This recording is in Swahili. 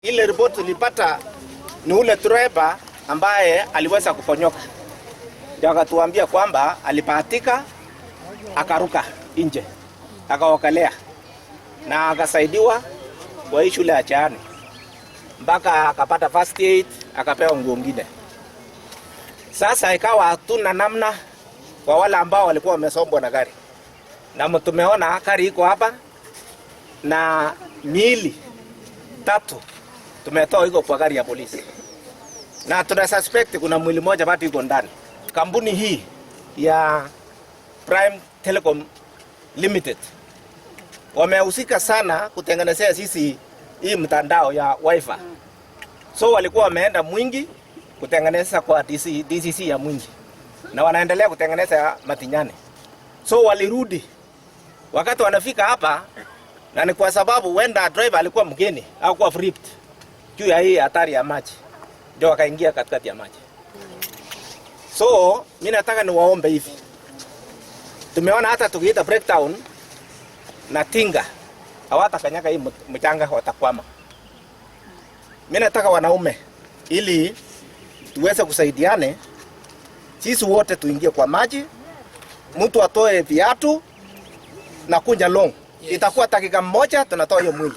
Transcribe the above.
Ile ripoti tulipata ni ule driver ambaye aliweza kuponyoka, ndio akatuambia kwamba alibahatika akaruka nje akaokolea na akasaidiwa kwa hii shule ya Chaani mpaka akapata first aid, akapewa nguo ngine. Sasa ikawa hatuna namna kwa wale ambao walikuwa wamesombwa na gari, na tumeona gari iko hapa na miili tatu tumetoa iko kwa gari ya polisi, na tuna suspect kuna mwili mmoja bado iko ndani. Kampuni hii ya Prime Telecom Limited wamehusika sana kutengenezea sisi hii mtandao ya wifi. So walikuwa wameenda Mwingi kutengeneza kwa DCC ya Mwingi na wanaendelea kutengeneza Matinyani. So walirudi wakati wanafika hapa, na ni kwa sababu wenda driver alikuwa mgeni au kuwa briefed juu ya hii hatari ya maji, ndio wakaingia katikati ya maji. So mimi nataka niwaombe hivi, tumeona hata tukiita breakdown na tinga hawatakanyaga hii mchanga, watakwama. Mimi nataka wanaume, ili tuweze kusaidiane, sisi wote tuingie kwa maji, mtu atoe viatu na kunja long. Itakuwa dakika moja tunatoa hiyo mwili.